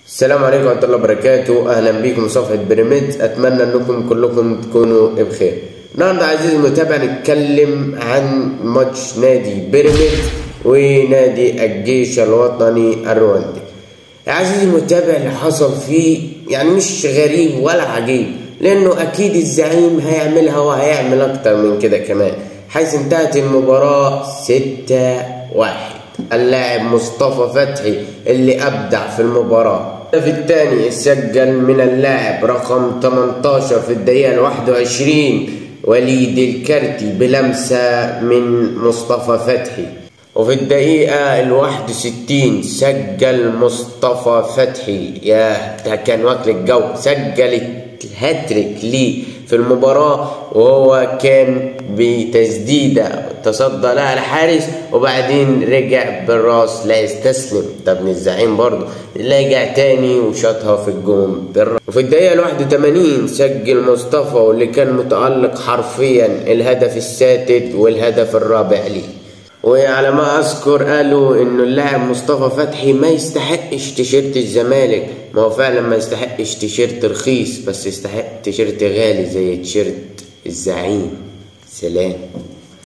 السلام عليكم ورحمة الله وبركاته. أهلا بكم صفحة بيراميدز، أتمنى أنكم كلكم تكونوا بخير. النهارده عزيزي المتابع نتكلم عن ماتش نادي بيراميدز ونادي الجيش الوطني الرواندي. عزيزي المتابع اللي حصل فيه يعني مش غريب ولا عجيب، لأنه أكيد الزعيم هيعملها وهيعمل أكتر من كده كمان، حيث انتهت المباراة 6-1. اللاعب مصطفى فتحي اللي أبدع في المباراة. الهدف الثاني سجل من اللاعب رقم 18 في الدقيقة 21 وليد الكرتي بلمسة من مصطفى فتحي. وفي الدقيقة 61 سجل مصطفى فتحي، يا ده كان واكل الجو، سجل الهاتريك ليه في المباراة، وهو كان بتسديدة تصدى لها الحارس وبعدين رجع بالراس، لا يستسلم، ده ابن الزعيم برضه، رجع تاني وشاطها في الجون بالراس. وفي الدقيقة 81 سجل مصطفى واللي كان متألق حرفيا الهدف السادس والهدف الرابع ليه. وعلى ما اذكر قالوا انه اللاعب مصطفى فتحي ما يستحقش تيشيرت الزمالك، ما هو فعلا ما يستحقش تيشيرت رخيص، بس يستحق تيشيرت غالي زي تيشيرت الزعيم. سلام.